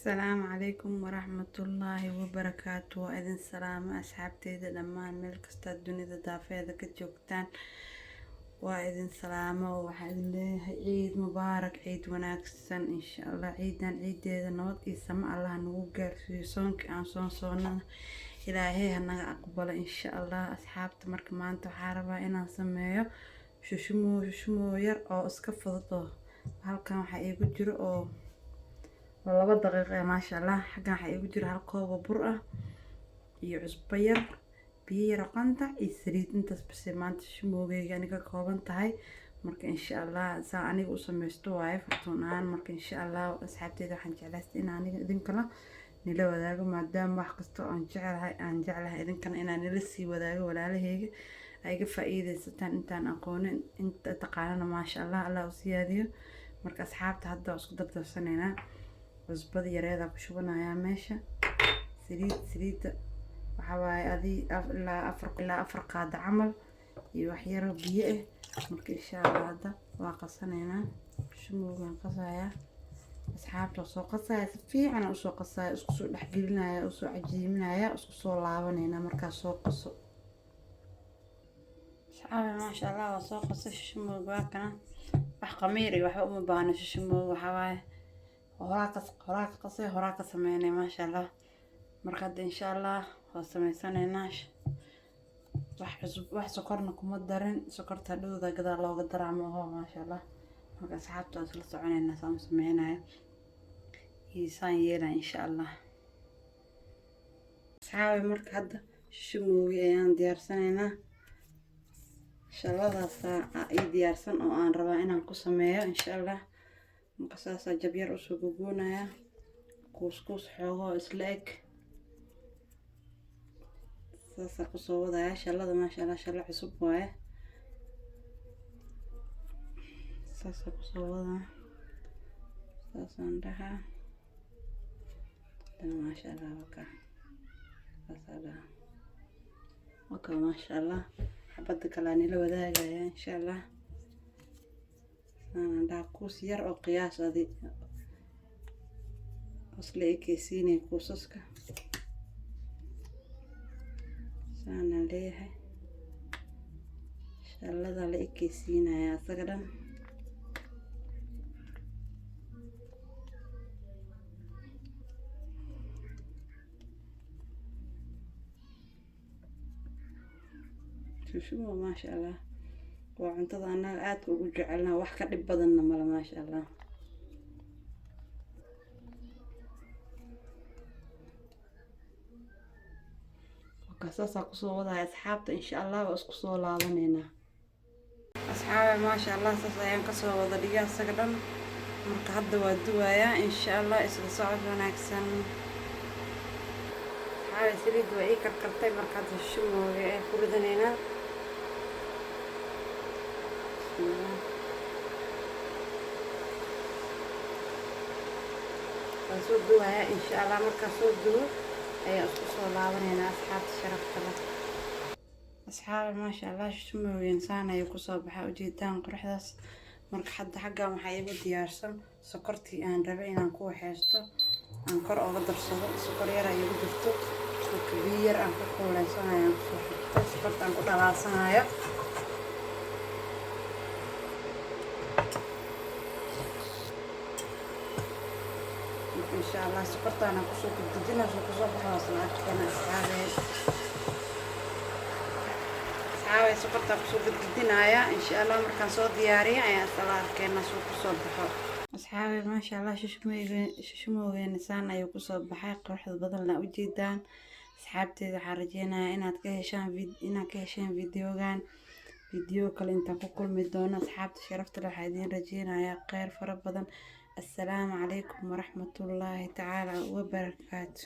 Asalaamu calaykum waraxmatullaahi wabarakaatu. Waa idin salaamo asxaabteyda dhammaan, meel kastaad dunida daafeeda ka joogtaan. Waa idin salaamo. Waxaa idin leeyahay ciid mubaarak, ciid wanaagsan. Insha Allah ciidan ciideeda nabad iyo samo Allah nagu gaarsiiyo. Soonkii aan soon soonana Ilaahay ha naga aqbalo, insha Allah. Asxaabta, marka maanta waxaa rabaa inaan sameeyo shushumo, shushumo yar oo iska fudud. Oo halkan waxaa iigu jiro oo 2 daqiiqo eh, maasha Allah. Xaggan waxaa iigu jiro hal koob oo bur ah iyo cusbo yar, biyo yar oo qandac iyo saliid. Intaas base maanta shushumowgeyga aniga ka kooban tahay. Marka insha Allah saa aniga u sameysto waaye, Fartuun ahaan. Marka insha Allah asxaabteyda, waxaan jeclaystay in aniga idinkala nila wadaago, maadaama wax kasta oo aan jecelahay aan jeclahay idinkana inaan nila sii wadaago, walaalaheyga ay ga faa-iideysataan. Intaan aqoonin, inta taqaanana, maasha Allah, Allah u siyaadiyo. Marka asxaabta, hadda waa isku dardarsanaynaa. Cusbada yareedaa ku shubanayaa meesha. Saliid, saliidda waxaa waaye adi ilaa afar qaado camal iyo waxyaro biyo ah. Marka insha Allah hadda waa qasanaynaa, shumowgaan qasayaa. Asxaabta, waa soo qasaya, si fiican usoo qasaya, isku soo dhexgelinaya, usoo cajiiminaya, isku soo laabanayna markaa soo qaso. Asxaabi, maasha Allah, waa soo qasay shumowga. Waa kana, wax qamiir iyo waxba uma baahno. Shushumowga waxaa waaye horaa ka qasay, horaa ka sameynay, maasha Allah. Marka hadda insha Allah waa sameysanaynaa. Wax cusub, wax sokorna kuma darin. Sokorta hadhowda gadaal looga daraa, ma aho, maasha Allah. Marka asxaabta, waa isla soconaynaa saan u sameynayo iyo saan yeelaya, insha Allah. Asxaabi, marka hadda shushumowgii ayaan diyaarsanaynaa. Shalladaasaa ii diyaarsan oo aan rabaa inaan ku sameeyo, insha Allah. Marka saasaa jabyar usoo gogoonaya, kuuskuus xoogoo isla eg saasaa kusoo wadaya shallada. Maasha Allah, shallo cusub waaye. Saasaa kusoo wadaa, saasaan dhahaa. Hadana maasha Allah, waka saasaa dhahaa, waka, maasha Allah. Xabadda kalaa nila wadaagaya, insha Allah. Saanaan dhahaa, kuus yar oo qiyaas adi isla ekeysiinaya kuusaska saanaan leeyahay. Shallada la ekeysiinaya asaga dhan. Shushumo, maasha Allah, waa cuntada annaga aadka ugu jecelnaa, wax ka dhib badanna male, maasha Allah. Waka saasaa kusoo wadaya asxaabta, insha Allah waa isku soo laabaneynaa. Asxaabe, maasha Allah, saas ayaan kasoo wada dhigay asaga dhan. Marka hadda waa duwayaa, insha Allah. Isla socod wanaagsan, asxaabe. Saliid waa ii karkartay. Marka hadda shumooga ee ku ridanaynaa. Bismillah, waan soo duwayaa, insha Allah. Markaa soo duwo ayaa isku soo laabanaynaa, asxaabta sharafta leh. Asxaabe, maasha Allah, shumoogen saan ayuu kusoo baxaa, ujeedaan quruxdaas. Marka hadda xaggan waxaa iigu diyaarsan sokortii aan rabay inaan ku waxeysto, aan kor ooga darsado. Sokor yar ay igu jirto. Marka biyo yar aan ku kuuleysanayo aan kusoo xigto, sokorta aan ku dhalaalsanayo. Marka insha Allah sokortaan aan kusoo gudgudina, soo kusoo baxo waa isla arkeena, asxaabe. Asxaabe, sokortaan kusoo gudgudinaya, insha Allah. Markaan soo diyaariyo ayaan isla arkeena soo kusoo baxo. Asxaabe, maasha Allah, shushumowgeena saan ayuu kusoo baxay, quruxda badan la ujeedaan. Asxaabteeda, waxaan rajeynayaa inaad ka hesheen videogan. Video kale intaan ku kulmi doono, asxaabta sharafta leh, waxaa idiin rajeynayaa kheyr fara badan. Assalaamu calaykum waraxmatullaahi tacaala wabarakaatu.